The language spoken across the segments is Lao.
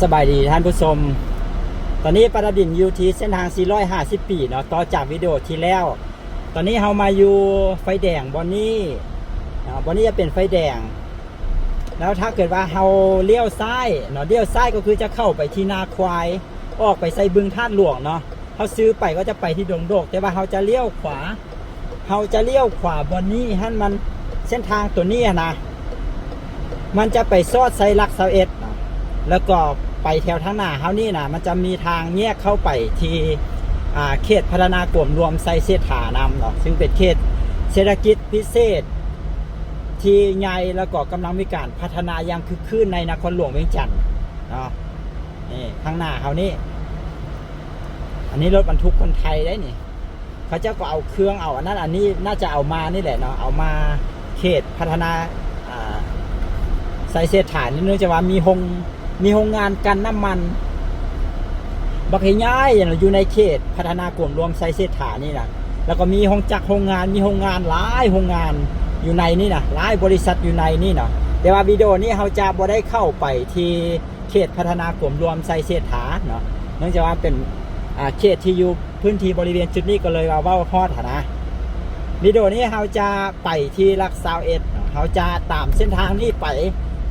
ສະບາຍດີທ່ານຜູ້ຊົມ, ຕອນນີ້ປາຕາດິນຢູ່ທີ່ເສັ້ນທາງສີ່ຮ້ອຍຫ້າສິບປີເນາະ, ຕໍ່ຈາກວິດີໂອທີ່ແລ້ວ. ຕອນນີ້ເຮົາມາຢູ່ໄຟແດງບ່ອນນີ້ເນາະ, ບ່ອນນີ້ຈະເປັນໄຟແດງ. ແລ້ວຖ້າເກີດວ່າເຮົາລ້ຽວຊ້າຍເນາະ, ລ້ຽວຊ້າຍກໍຄືຈະເຂົ້າໄປທີ່ນາຄວາຍ, ອອກໄປໃສ່ບຶງທາດຫຼວງເນາະ. ເຮົາຊື່ໄປກໍຈະໄປທີ່ດົງໂດກ, ແຕ່ວ່າເຮົາຈະລ້ຽວຂວາ, ເຮົາຈະລ້ຽວຂວາບ່ອນນີ້ຫັ້ນ, ມັນ ເສັ້ນທາງຕົວນີ້ຫັ້ນນະ ມັນຈະໄປຊອດໃສ່ຫຼັກຊາວເອັດເນາະ, ແລ້ວກໍໄປແຖວທາງໜ້າເຮົານີ້ນະ ມັນຈະມີທາງແຍກເຂົ້າໄປທີ່ ອ່າ ເຂດພັດທະນາກວມລວມໄຊເສດຖານຳເນາະ, ຊຶ່ງເປັນເຂດເສດຖະກິດພິເສດທີ່ໃຫຍ່ ແລ້ວກໍກຳລັງມີການພັດທະນາຢ່າງຄຶກຄື້ນໃນນະຄອນຫຼວງວຽງຈັນເນາະ. ນີ້ ທາງໜ້າເຮົານີ້ ອັນນີ້ລົດບັນທຸກຄົນໄທໄດ໋ນີ້. ເຂົາເຈົ້າກໍເອົາເຄື່ອງ ເອົາອັນນັ້ນອັນນີ້ ໜ້າຈະເອົາມານີ້ແຫຼະເນາະ, ເອົາມາເຂດພັດທະນາ ອ່າ ໄຊເສດຖານີ້ ເນື່ອງຈາກວ່າມີໂຮງ ມີໂຮງງານກັ່ນນ້ຳມັນບັກໃຫຍ່ໆ ຢູ່ໃນເຂດພັດທະນາກວມລວມໄຊເສດຖານີ້ນະ, ແລ້ວກໍມີໂຮງຈັກໂຮງງານ ມີໂຮງງານຫຼາຍໂຮງງານຢູ່ໃນນີ້ນະ, ຫຼາຍບໍລິສັດຢູ່ໃນນີ້ເນາະ. ແຕ່ວ່າວິດີໂອນີ້ເຮົາຈະບໍ່ໄດ້ເຂົ້າໄປທີ່ ເຂດພັດທະນາກວມລວມໄຊເສດຖາເນາະ, ເນື່ອງຈາກວ່າເປັນ ອ່າ ເຂດທີ່ຢູ່ພື້ນທີ່ບໍລິເວນຈຸດນີ້ ກໍເລີຍວ່າເວົ້າຮອດຫັ້ນນະ. ວິດີໂອນີ້ເຮົາຈະໄປທີ່ຫຼັກຊາວເອັດເນາະ, ເຮົາຈະຕາມເສັ້ນທາງນີ້ໄປ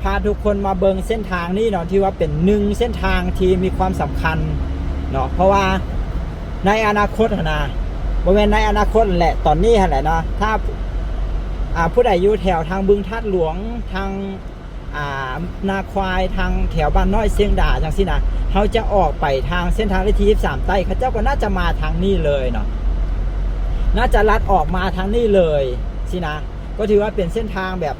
ພາທຸກຄົນມາເບິ່ງເສັ້ນທາງນີ້ເນາະ, ຖືວ່າເປັນໜຶ່ງເສັ້ນທາງທີ່ມີຄວາມສຳຄັນເນາະ, ເພາະວ່າໃນອະນາຄົດຫັ້ນນະ, ບໍ່ແມ່ນໃນອະນາຄົດແຫຼະ, ຕອນນີ້ຫັ້ນແຫຼະເນາະ, ຖ້າ ອ່າ ຜູ້ໃດຢູ່ແຖວທາງບຶງທາດຫຼວງ ທາງ ອ່າ ນາຄວາຍ ທາງແຖວບ້ານນ້ອຍຊຽງດາຈັ່ງຊີ້ນະ, ເຮົາຈະອອກໄປທາງເສັ້ນທາງເລກທີສິບສາມໃຕ້, ເຂົາເຈົ້າກໍໜ້າຈະມາທາງນີ້ເລີຍເນາະ, ໜ້າຈະລັດອອກມາທາງນີ້ເລີຍຊີ້ນະ. ກໍຖືວ່າເປັນເສັ້ນທາງແບບ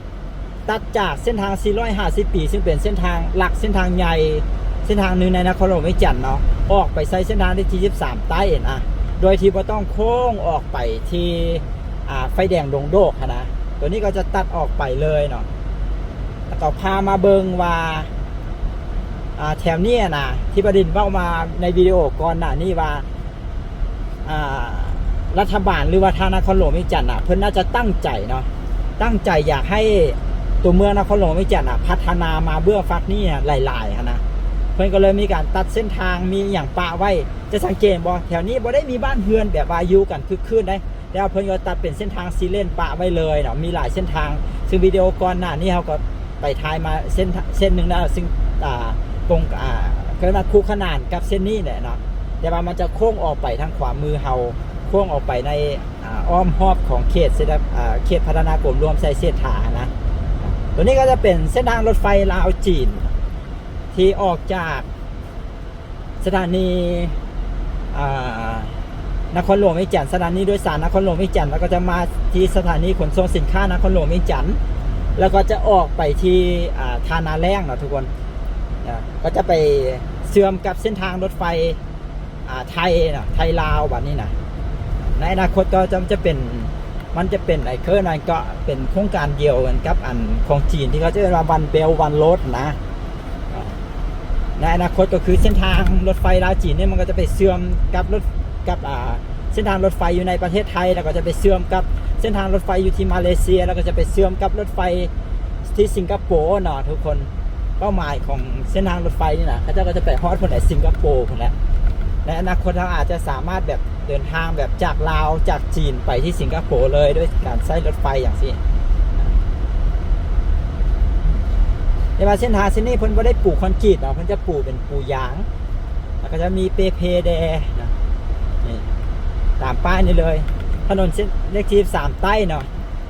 ຕັດຈາກເສັ້ນທາງສີ່ຮ້ອຍຫ້າສິບປີ ຊຶ່ງເປັນເສັ້ນທາງຫຼັກ ເສັ້ນທາງໃຫຍ່ ເສັ້ນທາງໜຶ່ງໃນນະຄອນຫຼວງວຽງຈັນເນາະ, ອອກໄປໃສ່ເສັ້ນທາງເລກທີສິບສາມໃຕ້ນະ, ໂດຍທີ່ບໍ່ຕ້ອງໂຄ້ງອອກໄປທີ່ ອ່າ ໄຟແດງດົງໂດກຫັ້ນນະ. ຕົວນີ້ກໍຈະຕັດອອກໄປເລີຍເນາະ, ແລ້ວກໍພາມາເບິ່ງວ່າ ອ່າ ແຖວນີ້ນະ ທີ່ປາດິນເວົ້າມາໃນວິດີໂອກ່ອນໜ້ານີ້ວ່າ ອ່າ ລັດຖະບານ ຫຼືວ່າທາງນະຄອນຫຼວງວຽງຈັນນະ ເພິ່ນໜ້າຈະຕັ້ງໃຈເນາະ, ຕັ້ງໃຈຢາກໃຫ້ຕົວເມືອງນະຄອນຫຼວງວຽງຈັນນະ ພັດທະນາມາເບື້ອງຟາກນີ້ນະ ຫຼາຍໆຫັ້ນນະ. ເພິ່ນກໍເລີຍມີການຕັດເສັ້ນທາງ ມີອີ່ຫຍັງປະໄວ້. ຈະສັງເກດບໍ່ ແຖວນີ້ບໍ່ໄດ້ມີບ້ານເຮືອນແບບວ່າຢູ່ກັນຄຶກຄື້ນໃດ, ແຕ່ວ່າເພິ່ນກໍຕັດເປັນເສັ້ນທາງສີ່ເລນປະໄວ້ເລີຍເນາະ, ມີຫຼາຍເສັ້ນທາງ, ຊຶ່ງວິດີໂອກ່ອນໜ້ານີ້ເຮົາກໍໄປຖ່າຍມາເສັ້ນ ເສັ້ນໜຶ່ງແລ້ວ, ຊຶ່ງ ອ່າ ກົງ ອ່າ ເອີ້ນວ່າຄູ່ຂະໜານກັບເສັ້ນນີ້ແຫຼະເນາະ, ແຕ່ວ່າມັນຈະໂຄ້ງອອກໄປທາງຂວາມືເຮົາ, ໂຄ້ງອອກໄປໃນ ອ່າ ອ້ອມຮອບຂອງເຂດເສດຖະ ອ່າ ເຂດພັດທະນາກວມລວມໄຊເສດຖານະ. ຕົວນີ້ກໍຈະເປັນເສັ້ນທາງລົດໄຟລາວຈີນ ທີ່ອອກຈາກ ສະຖານີ ອ່າ ນະຄອນຫຼວງວຽງຈັນ, ສະຖານີໂດຍສານນະຄອນຫຼວງວຽງຈັນ, ແລ້ວກໍຈະມາທີ່ສະຖານີຂົນສົ່ງສິນຄ້ານະຄອນຫຼວງວຽງຈັນ, ແລ້ວກໍຈະອອກໄປທີ່ ອ່າ ທ່ານາແລ້ງເນາະທຸກຄົນ, ອ່າ ກໍຈະໄປເຊື່ອມກັບເສັ້ນທາງລົດໄຟ ອ່າ ໄທເນາະ, ໄທລາວບາດນີ້ນະ. ໃນອະນາຄົດກໍຈະ ຈະເປັນ ມັນຈະເປັນ ໄອ້ ເອີ້ນຫຍັງ ກໍເປັນໂຄງການດຽວກັນກັບອັນຂອງຈີນ ທີ່ເຂົາຈະເອີ້ນວ່າ One Belt One Road ນະ. ໃນອະນາຄົດກໍຄືເສັ້ນທາງລົດໄຟລາວຈີນນີ້ ມັນກໍຈະໄປເຊື່ອມກັບລົດ ກັບ ອ່າ ເສັ້ນທາງລົດໄຟຢູ່ໃນປະເທດໄທ, ແລ້ວກໍຈະໄປເຊື່ອມກັບເສັ້ນທາງລົດໄຟຢູ່ທີ່ມາເລເຊຍ, ແລ້ວກໍຈະໄປເຊື່ອມກັບລົດໄຟທີ່ສິງກະໂປເນາະທຸກຄົນ. ເປົ້າໝາຍຂອງເສັ້ນທາງລົດໄຟນີ້ນະ ເຂົາເຈົ້າກໍຈະໄປຮອດພຸ້ນແຫຼະ ສິງກະໂປພຸ້ນແຫຼະ. ໃນອະນາຄົດເຮົາອາດຈະສາມາດແບບເດີນທາງແບບຈາກລາວ ຈາກຈີນໄປທີ່ສິງກະໂປເລີຍ ດ້ວຍການໃຊ້ລົດໄຟຈັ່ງຊີ້. ແຕ່ວ່າເສັ້ນທາງເສັ້ນນີ້ເພິ່ນບໍ່ໄດ້ປູຄອນກຣີດເນາະ, ເພິ່ນຈະປູເປັນປູຢາງ ແລ້ວກໍຈະມີເປເພແດ່ນະ. ນີ້ ຕາມປ້າຍນີ້ເລີຍ, ຖະໜົນເສັ້ນເລກທີສິບສາມໃຕ້ເນາະ,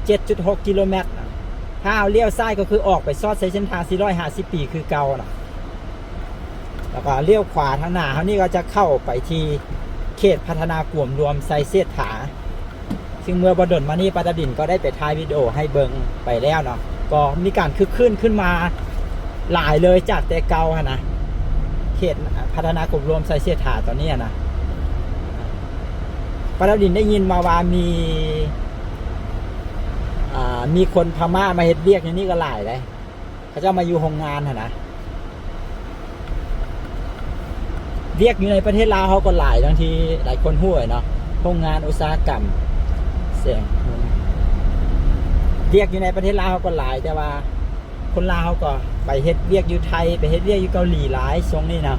ເຈັດຈຸດຫົກກິໂລແມັດນະ. ຖ້າເຮົາລ້ຽວຊ້າຍກໍຄືອອກໄປຊອດໃສ່ເສັ້ນທາງສີ່ຮ້ອຍຫ້າສິບປີຄືເກົ່ານະ, ແລ້ວກໍລ້ຽວຂວາທາງໜ້າເຮົານີ້ກໍຈະເຂົ້າໄປທີ່ເຂດພັດທະນາກວມລວມໄຊເສດຖາ, ຊຶ່ງເມື່ອບໍ່ດົນມານີ້ ປາຕາດິນກໍໄດ້ໄປຖ່າຍວິດີໂອໃຫ້ເບິ່ງໄປແລ້ວເນາະ, ກໍມີການຄຶກຄື້ນຂຶ້ນມາຫຼາຍເລີຍຈາກແຕ່ເກົ່າຫັ້ນນະ, ເຂດພັດທະນາກວມລວມໄຊເສດຖາຕອນນີ້ຫັ້ນນະ. ປາຕາດິນໄດ້ຍິນມາວ່າມີ ອ່າ ມີຄົນພະມ້າມາເຮັດວຽກຢູ່ນີ້ກໍຫຼາຍເດ້, ເຂົາເຈົ້າມາຢູ່ໂຮງງານຫັ້ນນະ. ວຽກຢູ່ໃນປະເທດລາວເຮົາກໍຫຼາຍ ດັ່ງທີ່ຫຼາຍຄົນຮູ້ແຫຼະເນາະ, ໂຮງງານອຸດສາຫະກຳ ແສງ ວຽກຢູ່ໃນປະເທດລາວເຮົາກໍຫຼາຍ, ແຕ່ວ່າ ຄົນລາວເຮົາກໍໄປເຮັດວຽກຢູ່ໄທ ໄປເຮັດວຽກຢູ່ເກົາຫຼີຫຼາຍຊ່ວງນີ້ນະ.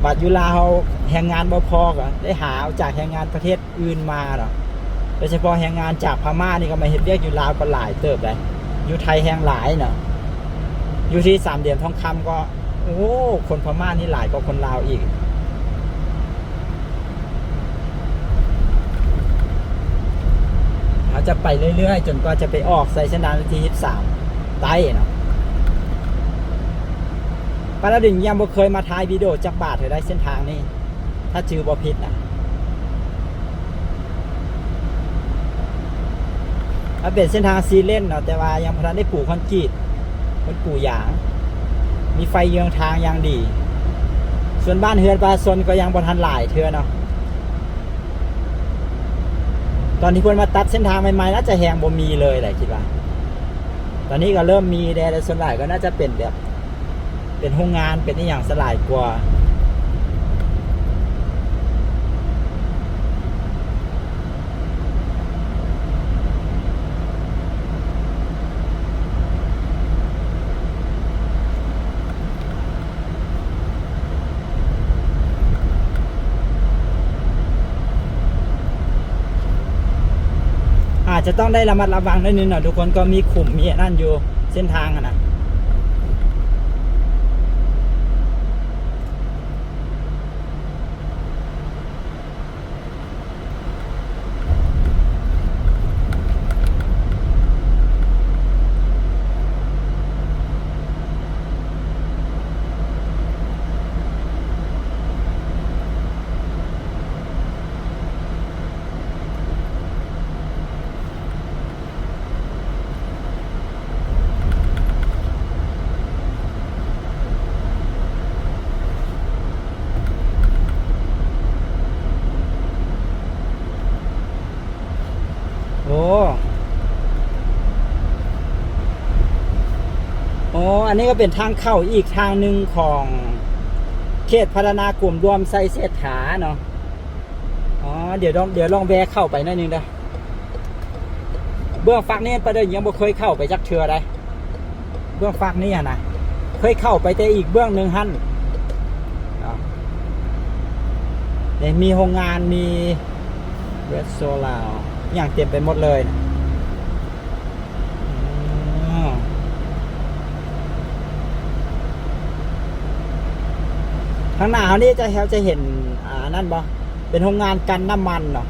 ບັດຢູ່ລາວເຮົາແຮງງານບໍ່ພໍ ກໍໄດ້ຫາເອົາຈາກແຮງງານປະເທດອື່ນມາເນາະ. ໂດຍສະເພາະແຮງງານຈາກພະມ້ານີ້ກໍມາເຮັດວຽກຢູ່ລາວກໍຫຼາຍເຕີບໄດ໋ ຢູ່ໄທແຮງຫຼາຍເນາະ. ຢູ່ທີ່ສາມຫຼ່ຽມທອງຄຳກໍ ໂອ້ ຄົນພະມ້ານີ້ຫຼາຍກວ່າຄົນລາວອີກ. ເຮົາຈະໄປເລື້ອຍໆ ຈົນກວ່າຈະໄປອອກໃສ່ເສັ້ນທາງທີສິບສາມໃຕ້ເນາະ. ປາລາດິນຍັງບໍ່ເຄີຍມາຖ່າຍວິດີໂອຈັກບາດເທື່ອໃດເສັ້ນທາງນີ້ ຖ້າຈື່ບໍ່ຜິດນະ. ມັນເປັນເສັ້ນທາງສີ່ເລນເນາະ ແຕ່ວ່າຍັງບໍ່ທັນໄດ້ປູຄອນກຣີດ ເພິ່ນປູຢາງ ມີໄຟເຍືອງທາງຢ່າງດີ. ສ່ວນບ້ານເຮືອນປະຊາຊົນກໍຍັງບໍ່ທັນຫຼາຍເທື່ອເນາະ. ຕອນທີ່ເພິ່ນມາຕັດເສັ້ນທາງໃໝ່ໆ ໜ້າຈະແຮງບໍ່ມີເລີຍແຫຼະ ຄິດວ່າ. ຕອນນີ້ກໍເລີ່ມມີແດ່ ແຕ່ສ່ວນຫຼາຍກໍໜ້າຈະເປັນແບບ ເປັນໂຮງງານ ເປັນອີ່ຫຍັງຊະຫຼາຍກວ່າ. ອາດຈະຕ້ອງໄດ້ລະມັດລະວັງໜ້ອຍໜຶ່ງເນາະທຸກຄົນ ກໍມີຂຸມມີອັນນັ້ນຢູ່ເສັ້ນທາງຫັ້ນນະ. ໂອ້ ໂອ້ ອັນນີ້ກໍເປັນທາງເຂົ້າອີກທາງໜຶ່ງຂອງເຂດພັດທະນາກົມລວມໄຊເສດຖາເນາະ. ອໍ ດຽວລອງ ດຽວລອງແວ່ເຂົ້າໄປໜ້ອຍໜຶ່ງເດີ. ເບື້ອງຟາກນີ້ປາດຽວຍັງບໍ່ເຄີຍເຂົ້າໄປຈັກເທື່ອໃດ. ເບື້ອງຟາກນີ້ຫັ້ນນະ ເຄີຍເຂົ້າໄປແຕ່ອີກເບື້ອງໜຶ່ງຫັ້ນ. ນີ້ມີໂຮງງານ ມີເວສໂຊລາວ ອີ່ຫຍັງເຕັມໄປໝົດເລີຍ. ທາງໜ້າເຮົານີ້ຈະ ເຮົາຈະເຫັນ ອ່າ ນັ້ນບໍ່? ເປັນໂຮງງານກັ່ນນ້ຳມັນເນາະ,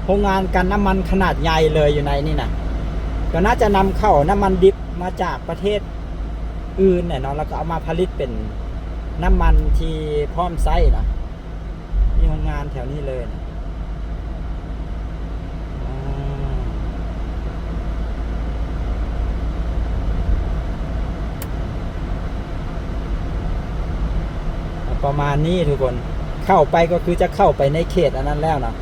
ໂຮງງານກັ່ນນ້ຳມັນຂະໜາດໃຫຍ່ເລີຍຢູ່ໃນນີ້ນະ. ກໍໜ້າຈະນຳເຂົ້ານ້ຳມັນດິບມາຈາກປະເທດອື່ນແຫຼະເນາະ, ແລ້ວກໍເອົາມາຜະລິດເປັນນ້ຳມັນທີ່ພ້ອມໃຊ້ເນາະ. ມີໂຮງງານແຖວນີ້ເລີຍນະ. ອ່າ ປະມານນີ້ທຸກຄົນ, ເຂົ້າໄປກໍຄືຈະເຂົ້າໄປໃນເຂດອັນນັ້ນແລ້ວເນາະ,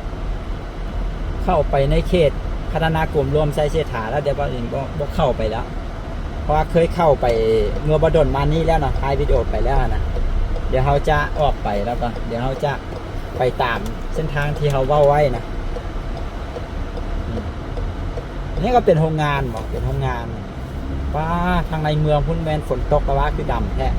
ເຂົ້າໄປໃນເຂດພັດທະນາກົມລວມໄຊເສດຖາແລ້ວ. ດຽວບ່າວອິນບໍ່ ບໍ່ເຂົ້າໄປແລ້ວ ເພາະວ່າເຄີຍເຂົ້າໄປເມື່ອບໍ່ດົນມານີ້ແລ້ວເນາະ, ຖ່າຍວິດີໂອໄປແລ້ວນະ. ດຽວເຮົາຈະອອກໄປ ແລ້ວກໍດຽວເຮົາຈະໄປຕາມເສັ້ນທາງທີ່ເຮົາເວົ້າໄວ້ນະ. ນີ້ກໍເປັນໂຮງງານບໍ? ເປັນໂຮງງານ. ປ້າ ທາງໃນເມືອງພຸ້ນແມ່ນຝົນຕົກແລ້ວວ່າ ຄືດຳແທ້. ອໍ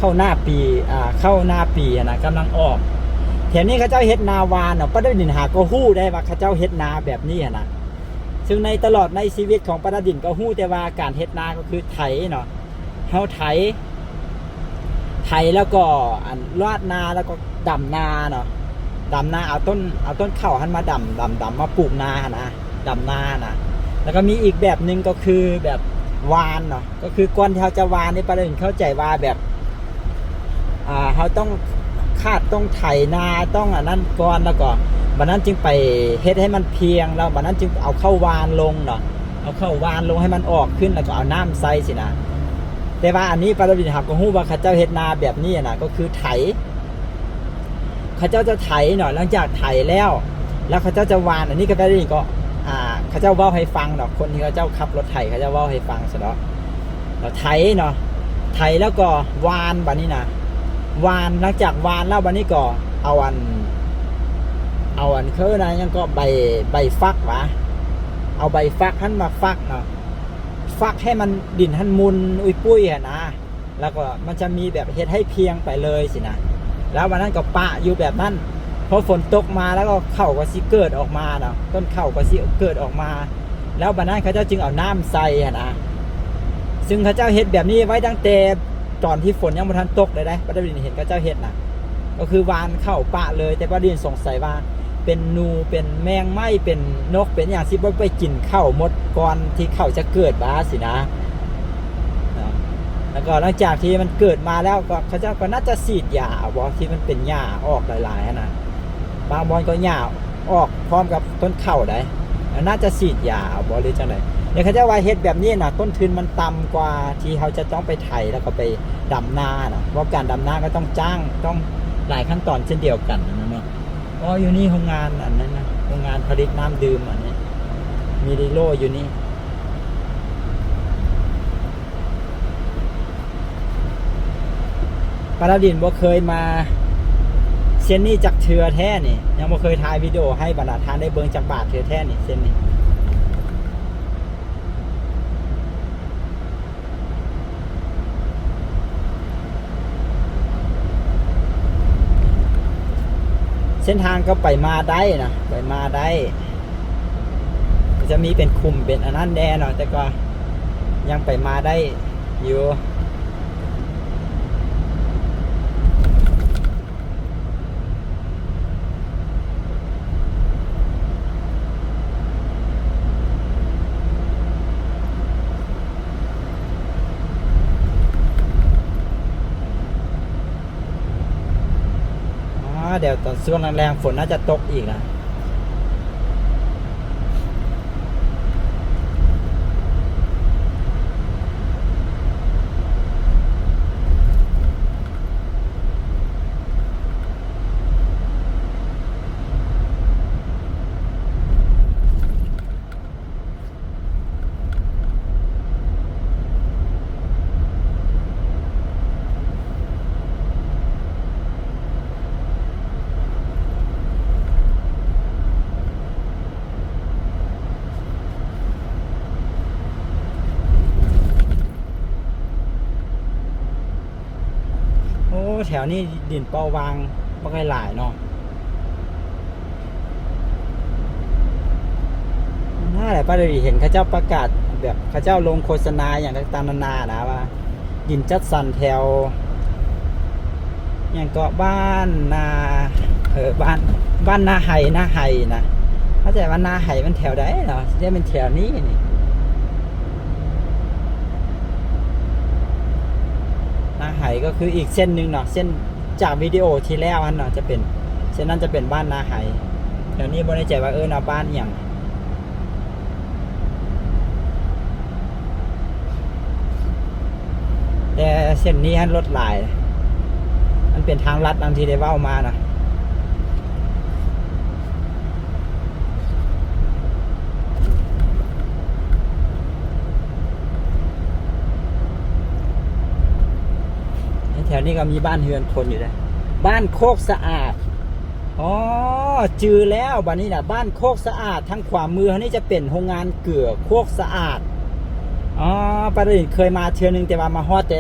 ເຂົ້າໜ້າປີ ອ່າ ເຂົ້າໜ້າປີຫັ້ນນະ ກຳລັງອອກ. ແຖວນີ້ເຂົາເຈົ້າເຮັດນາຫວ່ານເນາະ, ປາດາດິນຫາກໍຮູ້ໄດ້ວ່າເຂົາເຈົ້າເຮັດນາແບບນີ້ຫັ້ນນະ. ເຊິ່ງໃນຕະຫຼອດໃນຊີວິດຂອງປາດາດິນກໍຮູ້ແຕ່ວ່າການເຮັດນາກໍຄືໄຖເນາະ, ເຮົາໄຖ ໄຖແລ້ວກໍ ອັນ ລາດນາ ແລ້ວກໍດຳນາເນາະ, ດຳນາ ເອົາຕົ້ນ ເອົາຕົ້ນເຂົ້າຫັ້ນມາດຳ ດຳ ດຳມາປູກນາຫັ້ນນະ, ດຳນານະ. ແລ້ວກໍມີອີກແບບໜຶ່ງກໍຄືແບບຫວ່ານເນາະ, ກໍຄືກ່ອນທີ່ເຮົາຈະຫວ່ານນີ້ ປາດາດິນເຂົ້າໃຈວ່າແບບ ອ່າ ເຮົາຕ້ອງຄາດ ຕ້ອງໄຖນາ ຕ້ອງອັນນັ້ນກ່ອນ ແລ້ວກໍບັດນັ້ນຈຶ່ງໄປເຮັດໃຫ້ມັນພຽງ ແລ້ວບັດນັ້ນຈຶ່ງເອົາເຂົ້າຫວ່ານລົງເນາະ. ເອົາເຂົ້າຫວ່ານລົງໃຫ້ມັນອອກຂຶ້ນ ແລ້ວກໍເອົານ້ຳໃສ່ຊີ້ນະ. ແຕ່ວ່າອັນນີ້ປາດາວດິນ ເຮົາກໍຮູ້ວ່າເຂົາເຈົ້າເຮັດນາແບບນີ້ນະ ກໍຄືໄຖ ເຂົາເຈົ້າຈະໄຖເນາະ, ຫຼັງຈາກໄຖແລ້ວ ແລ້ວເຂົາເຈົ້າຈະຫວ່ານ. ອັນນີ້ກໍໄປໄດ້ນີ້ກໍ ອ່າ ເຂົາເຈົ້າເວົ້າໃຫ້ຟັງເນາະ, ຄົນທີ່ເຂົາເຈົ້າຂັບລົດໄຖ ເຂົາເຈົ້າເວົ້າໃຫ້ຟັງຊັ້ນເນາະ. ແລ້ວໄຖເນາະ, ໄຖແລ້ວກໍຫວ່ານ ບາດນີ້ນະ ຫວ່ານ. ຫຼັງຈາກຫວ່ານແລ້ວ ບາດນີ້ກໍເອົາອັນ ເອົາອັນ ເຂົາເອີ້ນຫຍັງ ກໍໃບ ໃບຝັກຫວາ, ເອົາໃບຝັກຫັ້ນມາຝັກເນາະ, ຝັກໃຫ້ມັນ ດິນຫັ້ນມຸ່ນອຸຍປຸ້ຍຫັ້ນນະ. ແລ້ວກໍມັນຈະມີແບບເຮັດໃຫ້ພຽງໄປເລີຍຊີ້ນະ. ແລ້ວບາດນັ້ນກໍປະຢູ່ແບບນັ້ນ, ພໍຝົນຕົກມາແລ້ວກໍເຂົ້າກໍຊິເກີດອອກມາເນາະ, ຕົ້ນເຂົ້າກໍຊິເກີດອອກມາ. ແລ້ວບາດນັ້ນເຂົາເຈົ້າຈຶ່ງເອົານ້ຳໃສ່ຫັ້ນນະ. ຊຶ່ງເຂົາເຈົ້າເຮັດແບບນີ້ໄວ້ຕັ້ງແຕ່ຕອນທີ່ຝົນຍັງບໍ່ທັນຕົກເລີຍເດ້, ປາດາວດິນເຫັນເຂົາເຈົ້າເຮັດນະ. ກໍຄືຫວ່ານເຂົ້າປະເລີຍ, ແຕ່ປາດາວດິນສົງໄສວ່າເປັນໜູ ເປັນແມງໄມ້ ເປັນນົກ ເປັນຫຍັງ ຊິບໍ່ໄປກິນເຂົ້າໝົດກ່ອນທີ່ເຂົ້າຈະເກີດຫວາຊີ້ນະ. ເນາະ ແລ້ວກໍຫຼັງຈາກທີ່ມັນເກີດມາແລ້ວ ກໍເຂົາເຈົ້າກໍໜ້າຈະສີດຢາເອົາບໍ ທີ່ມັນເປັນຫຍ້າອອກຫຼາຍໆຫັ້ນນະ. ບາງບ່ອນກໍຫຍ້າອອກພ້ອມກັບຕົ້ນເຂົ້າໃດ໋, ໜ້າຈະສີດຢາເອົາບໍ ຫຼືຈັ່ງໃດ. ແຕ່ເຂົາເຈົ້າວ່າເຮັດແບບນີ້ນະ ຕົ້ນທຶນມັນຕ່ຳກວ່າທີ່ເຮົາຈະຕ້ອງໄປໄຖ ແລ້ວກໍໄປດຳນານະ, ເພາະການດຳນາກໍຕ້ອງຈ້າງ ຕ້ອງຫຼາຍຂັ້ນຕອນເຊັ່ນດຽວກັນນະເນາະ. ອໍ ຢູ່ນີ້ໂຮງງານອັນນັ້ນນະ, ໂຮງງານຜະລິດນ້ຳດື່ມອັນນີ້ ມີລິໂລຢູ່ນີ້. ປາດາວດິນບໍ່ເຄີຍມາເສັ້ນນີ້ຈັກເທື່ອແທ້ນີ້, ຍັງບໍ່ເຄີຍຖ່າຍວິດີໂອໃຫ້ບັນດາທ່ານໄດ້ເບິ່ງຈັກບາດເທື່ອແທ້ນີ້ ເສັ້ນນີ້. ເສັ້ນທາງກໍໄປມາໄດ້ນະ, ໄປມາໄດ້. ກໍຈະມີເປັນຂຸມເປັນອັນນັ້ນແດ່ເນາະ, ແຕ່ກໍຍັງໄປມາໄດ້ຢູ່. ອໍ ດຽວຕອນຊ່ວງແລງໆ ຝົນໜ້າຈະຕົກອີກນະ. ໂອ້ ແຖວນີ້ດິນເປົ່າຫວ່າງບັກຫຼາຍໆເນາະ. ນັ້ນແຫຼະ ປ້າດາວດີເຫັນເຂົາເຈົ້າປະກາດ ແບບເຂົາເຈົ້າລົງໂຄສະນາຫຍັງຕ່າງໆນານານະ ວ່າດິນຈັດສັນແຖວ ຫຍັງເກາະ ບ້ານນາ ເອີ ບ້ານ ບ້ານນາໄຮ ນາໄຮນະ ເຂົ້າໃຈວ່ານາໄຮມັນແຖວໃດເນາະ ຊິແມ່ນແຖວນີ້ນີ້ ນາໄຮກໍຄືອີກເສັ້ນໜຶ່ງເນາະ ເສັ້ນຈາກວິດີໂອທີ່ແລ້ວຫັ້ນເນາະ ຈະເປັນ ເສັ້ນນັ້ນຈະເປັນບ້ານນາໄຮ ແຖວນີ້ບໍ່ແນ່ໃຈວ່າເອີ້ນວ່າບ້ານຫຍັງ. ແຕ່ເສັ້ນນີ້ຫັ້ນລົດຫຼາຍ ມັນເປັນທາງລັດດັ່ງທີ່ໄດ້ເວົ້າມານະ ແຖວນີ້ກໍມີບ້ານເຮືອນຄົນຢູ່ເດ້ ບ້ານໂຄກສະອາດ. ອໍ ຈື່ແລ້ວ ບາດນີ້ນະ ບ້ານໂຄກສະອາດ ທາງຂວາມືເຮົານີ້ຈະເປັນໂຮງງານເກືອໂຄກສະອາດ. ອໍ ປາດາວດິນເຄີຍມາເທື່ອໜຶ່ງ ແຕ່ວ່າມາຮອດແຕ່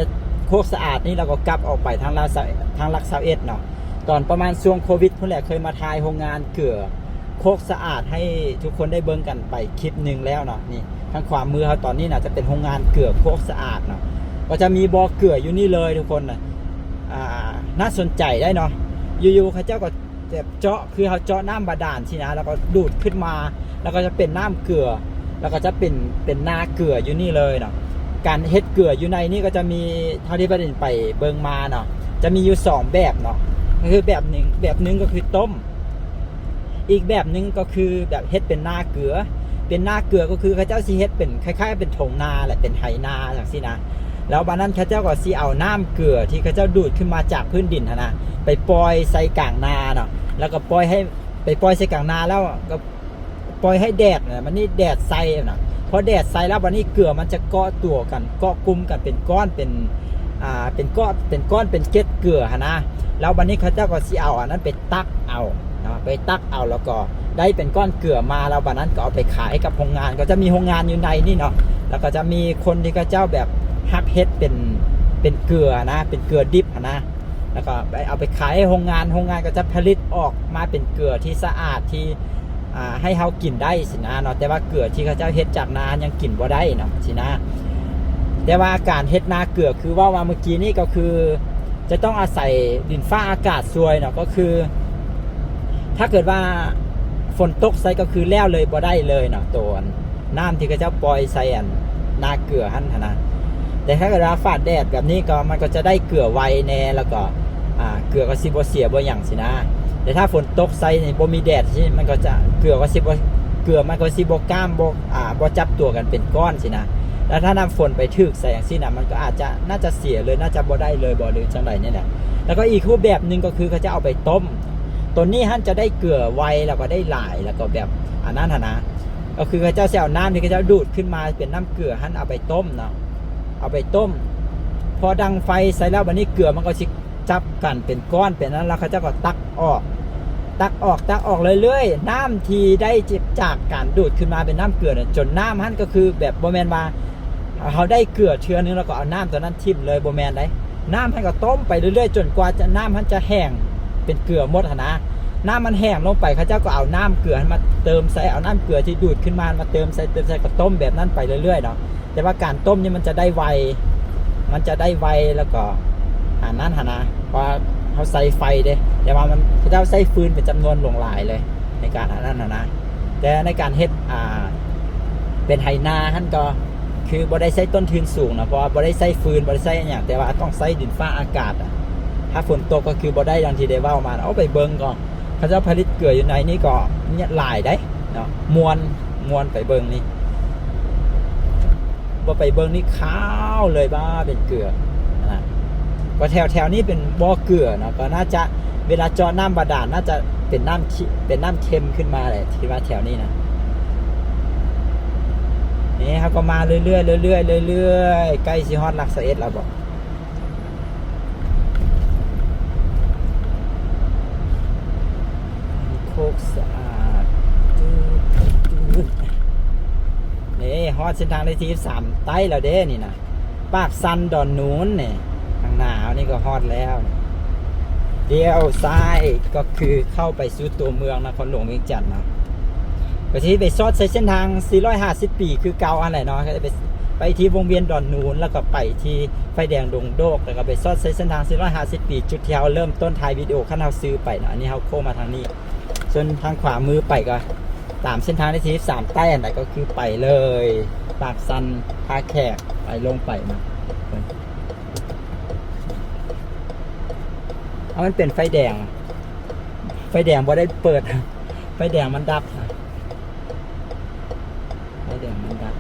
ໂຄກສະອາດນີ້ ແລ້ວກໍກັບອອກໄປທາງລາຊາ ທາງຫຼັກຊາວເອັດເນາະ ຕອນປະມານຊ່ວງໂຄວິດພຸ້ນແຫຼະ ເຄີຍມາຖ່າຍໂຮງງານເກືອໂຄກສະອາດໃຫ້ທຸກຄົນໄດ້ເບິ່ງກັນໄປຄລິບໜຶ່ງແລ້ວເນາະ. ນີ້ ທາງຂວາມືເຮົາຕອນນີ້ນະ ຈະເປັນໂຮງງານເກືອໂຄກສະອາດເນາະ ກໍຈະມີບໍ່ເກືອຢູ່ນີ້ເລີຍທຸກຄົນນະ. ອ່າ ໜ້າສົນໃຈໄດ໋ເນາະ ຢູ່ໆເຂົາເຈົ້າກໍ ແບບເຈາະ ຄືເຮົາເຈາະນ້ຳບາດານຊີ້ນະ ແລ້ວກໍດູດຂຶ້ນມາ ແລ້ວກໍຈະເປັນນ້ຳເກືອ ແລ້ວກໍຈະເປັນ ເປັນນາເກືອຢູ່ນີ້ເລີຍເນາະ. ການເຮັດເກືອຢູ່ໃນນີ້ກໍຈະມີ ເທົ່າທີ່ປາດາວດິນໄປເບິ່ງມາເນາະ ຈະມີຢູ່ສອງແບບເນາະ ກໍຄືແບບໜຶ່ງ ແບບໜຶ່ງກໍຄືຕົ້ມ ອີກແບບໜຶ່ງກໍຄືແບບເຮັດເປັນນາເກືອ. ເປັນນາເກືອ ກໍຄືເຂົາເຈົ້າຊິເຮັດເປັນຄ້າຍໆເປັນທົ່ງນາແຫຼະ ເປັນໄຮ່ນາຈັ່ງຊີ້ນະ. ແລ້ວບາດນັ້ນເຂົາເຈົ້າກໍຊິເອົານ້ຳເກືອທີ່ເຂົາເຈົ້າດູດຂຶ້ນມາຈາກພື້ນດິນຫັ້ນນະ ໄປປ່ອຍໃສ່ກາງນາເນາະ ແລ້ວກໍປ່ອຍໃຫ້ ໄປປ່ອຍໃສ່ກາງນາ ແລ້ວກໍປ່ອຍໃຫ້ແດດນະ ບັດນີ້ແດດໃສ່ນະ ພໍແດດໃສ່ແລ້ວ ບັດນີ້ເກືອມັນຈະເກາະຕົວກັນ ເກາະກຸ່ມກັນເປັນກ້ອນ ເປັນ ອ່າ ເປັນກ້ອນ ເປັນກ້ອນ ເປັນເກັດເກືອຫັ້ນນະ. ແລ້ວບັດນີ້ເຂົາເຈົ້າກໍຊິເອົາອັນນັ້ນໄປຕັກເອົາເນາະ ໄປຕັກເອົາ ແລ້ວກໍໄດ້ເປັນກ້ອນເກືອມາ ແລ້ວບັດນັ້ນກໍເອົາໄປຂາຍໃຫ້ກັບໂຮງງານ ກໍຈະມີໂຮງງານຢູ່ໃນນີ້ເນາະ ແລ້ວກໍຈະມີຄົນທີ່ເຂົາເຈົ້າແບບຮັບເຮັດເປັນ ເປັນເກືອນະ ເປັນເກືອດິບຫັ້ນນະ ແລ້ວກໍໄປ ເອົາໄປຂາຍໃຫ້ໂຮງງານ ໂຮງງານກໍຈະຜະລິດອອກມາເປັນເກືອທີ່ສະອາດ ທີ່ ອ່າ ໃຫ້ເຮົາກິນໄດ້ຊີ້ນະເນາະ ແຕ່ວ່າເກືອທີ່ເຂົາເຈົ້າເຮັດຈາກນາຍັງກິນບໍ່ໄດ້ເນາະຊີ້ນະ. ແຕ່ວ່າການເຮັດນາເກືອ ຄືເວົ້າມາເມື່ອກີ້ນີ້ ກໍຄືຈະຕ້ອງອາໄສດິນຟ້າອາກາດຊ່ວຍເນາະ ກໍຄືຖ້າເກີດວ່າຝົນຕົກໃສ່ ກໍຄືແລ້ວເລີຍ ບໍ່ໄດ້ເລີຍເນາະ ໂຕອັນ ນ້ຳທີ່ເຂົາເຈົ້າປ່ອຍໃສ່ອັນນາເກືອຫັ້ນຫັ້ນນະ. ແຕ່ຖ້າເກີດວ່າຟ້າແດດແບບນີ້ກໍ ມັນກໍຈະໄດ້ເກືອໄວແດ່ ແລ້ວກໍ ອ່າ ເກືອກໍຊິບໍ່ເສຍບໍ່ຫຍັງຊີ້ນະ. ແຕ່ຖ້າຝົນຕົກໃສ່ນີ້ ບໍ່ມີແດດຊີ້ ມັນກໍຈະ ເກືອກໍຊິບໍ່ ເກືອມັນກໍຊິບໍ່ກ້າມ ບໍ່ ອ່າ ບໍ່ຈັບຕົວກັນເປັນກ້ອນຊີ້ນະ. ແລ້ວຖ້ານ້ຳຝົນໄປຖືກໃສ່ຈັ່ງຊີ້ນະ ມັນກໍອາດຈະ ໜ້າຈະເສຍເລີຍ ໜ້າຈະບໍ່ໄດ້ເລີຍບໍ ຫຼືຈັ່ງໃດນີ້ແຫຼະ. ແລ້ວກໍອີກຮູບແບບໜຶ່ງກໍຄືເຂົາຈະເອົາໄປຕົ້ມ ໂຕນີ້ຫັ້ນຈະໄດ້ເກືອໄວ ແລ້ວກໍໄດ້ຫຼາຍ ແລ້ວກໍແບບອັນນັ້ນຫັ້ນນະ ກໍຄືເຂົາເຈົ້າຊິເອົານ້ຳທີ່ເຂົາເຈົ້າດູດຂຶ້ນມາເປັນນ້ຳເກືອຫັ້ນເອົາໄປຕົ້ມເນາະ ເອົາໄປຕົ້ມ ພໍດັງໄຟໃສ່ແລ້ວ ບັດນີ້ເກືອມັນກໍຊິຈັບກັນເປັນກ້ອນເປັນອັນນັ້ນ ແລ້ວເຂົາເຈົ້າກໍຕັກອອກ ຕັກອອກ ຕັກອອກເລື້ອຍໆ ນ້ຳທີ່ໄດ້ຈາກການດູດຂຶ້ນມາເປັນນ້ຳເກືອນະ ຈົນນ້ຳຫັ້ນກໍຄືແບບບໍ່ແມ່ນວ່າເຮົາໄດ້ເກືອເທື່ອໜຶ່ງ ແລ້ວກໍເອົານ້ຳຕົວນັ້ນຖິ້ມເລີຍ ບໍ່ແມ່ນໃດ. ນ້ຳຫັ້ນກໍຕົ້ມໄປເລື້ອຍໆ ຈົນກວ່າຈະ ນ້ຳຫັ້ນຈະແຫ້ງເປັນເກືອໝົດຫັ້ນນະ. ນ້ຳມັນແຫ້ງລົງໄປ ເຂົາເຈົ້າກໍເອົານ້ຳເກືອຫັ້ນມາເຕີມໃສ່ ເອົານ້ຳເກືອທີ່ດູດຂຶ້ນມາມາເຕີມໃສ່ ເຕີມໃສ່ ກໍຕົ້ມແບບນັ້ນໄປເລື້ອຍໆເນາະ. ແຕ່ວ່າການຕົ້ມນີ້ມັນຈະໄດ້ໄວ ມັນຈະໄດ້ໄວ ແລ້ວກໍອັນນັ້ນຫັ້ນນະ ເພາະວ່າເຮົາໃຊ້ໄຟເດ້ ແຕ່ວ່າມັນ ເຂົາເຈົ້າໃຊ້ຟືນເປັນຈຳນວນຫຼວງຫຼາຍເລີຍ ໃນການອັນນັ້ນຫັ້ນນະ. ແຕ່ໃນການເຮັດ ອ່າ ເປັນໄຖນາຫັ້ນກໍ ຄືບໍ່ໄດ້ໃຊ້ຕົ້ນທຶນສູງເນາະ ເພາະວ່າບໍ່ໄດ້ໃຊ້ຟືນ ບໍ່ໄດ້ໃຊ້ອີ່ຫຍັງ ແຕ່ວ່າຕ້ອງໃຊ້ດິນຟ້າອາກາດອະ. ຖ້າຝົນຕົກກໍຄືບໍ່ໄດ້ ດັ່ງທີ່ໄດ້ເວົ້າມາເນາະ. ເອົາໄປເບິ່ງກໍ ເຂົາເຈົ້າຜະລິດເກືອຢູ່ໃນນີ້ກໍຫຼາຍໃດເນາະ ມ່ວນ ມ່ວນໄປເບິ່ງນີ້ ບໍ່ໄປເບິ່ງນີ້ຂາວເລີຍ ບ້າ ເປັນເກືອນະ. ກໍແຖວໆນີ້ເປັນບໍ່ເກືອເນາະ ກໍໜ້າຈະ ເວລາເຈາະນ້ຳບາດານ ໜ້າຈະເປັນນ້ຳ ເປັນນ້ຳເຄັມຂຶ້ນມາແຫຼະ ທີ່ວ່າແຖວນີ້ນະ. ນີ້ເຮົາກໍມາເລື້ອຍໆ ເລື້ອຍໆ ເລື້ອຍໆ ໃກ້ຊິຮອດຫຼັກຊາວເອັດແລ້ວບໍ? ໂຄກສະອາດ ນີ້ຮອດເສັ້ນທາງເລກທີສິບສາມໃຕ້ແລ້ວເດ້ນີ້ນະ ປາກຊັນ ດອນໜູນນີ້ ຂ້າງໜ້າເຮົານີ້ກໍຮອດແລ້ວ. ລ້ຽວຊ້າຍກໍຄືເຂົ້າໄປສູ່ຕົວເມືອງນະຄອນຫຼວງວຽງຈັນເນາະ ກໍຊິໄປຊອດໃສ່ເສັ້ນທາງສີ່ຮ້ອຍຫ້າສິບປີຄືເກົ່າຫັ້ນແຫຼະເນາະ ກໍໄປ ໄປທີ່ວົງວຽນດອນໜູນ ແລ້ວກໍໄປທີ່ໄຟແດງດົງໂດກ ແລ້ວກໍໄປຊອດໃສ່ເສັ້ນທາງສີ່ຮ້ອຍຫ້າສິບປີ ຈຸດທີ່ເຮົາເລີ່ມຕົ້ນຖ່າຍວິດີໂອ ຄັນເຮົາຊື່ໄປເນາະ. ອັນນີ້ເຮົາໂຄ້ງມາທາງນີ້ ສ່ວນທາງຂວາມືໄປກໍຕາມເສັ້ນທາງເລກທີສິບສາມໃຕ້ຫັ້ນນະ ກໍຄືໄປເລີຍ ປາກຊັນ ທ່າແຂກ ໄປລົງໄປເນາະ. ເອົາ ມັນເປັນໄຟແດງ ໄຟແດງບໍ່ໄດ້ເປີດ ໄຟແດງມັນດັບ ໄຟແດງມັນດັບ.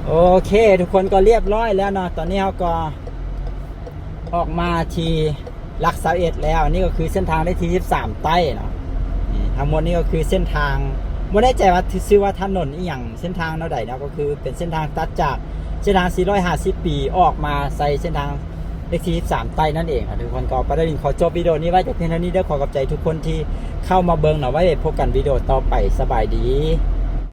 ໂອເຄ ທຸກຄົນກໍລຽບຮ້ອຍແລ້ວເນາະ ຕອນນີ້ເຮົາກໍອອກມາທີ່ຫຼັກຊາວເອັດແລ້ວ. ນີ້ກໍຄືເສັ້ນທາງເລກທີສິບສາມໃຕ້ເນາະ ນີ້ທັງໝົດນີ້ກໍຄືເສັ້ນທາງ ບໍ່ແນ່ໃຈວ່າຊື່ວ່າຖະໜົນອີ່ຫຍັງ ເສັ້ນທາງແນວໃດເນາະ ກໍຄືເປັນເສັ້ນທາງຕັດຈາກເສັ້ນທາງສີ່ຮ້ອຍຫ້າສິບປີອອກມາໃສ່ເສັ້ນທາງ ເລກທີສິບສາມໃຕ້ນັ້ນເອງ. ທຸກຄົນກໍປາດາລິນຂໍຈົບວິດີໂໂອນີ້ໄວ້ແຕ່ພຽງເທົ່ານີ້ເດີ. ຂໍຂອບໃຈທຸກຄົນທີ່ເຂົ້າມາເບິ່ງເນາະ. ໄວ້ພົບກັນວິດີໂອຕໍ່ໄປ. ສະບາຍດີ.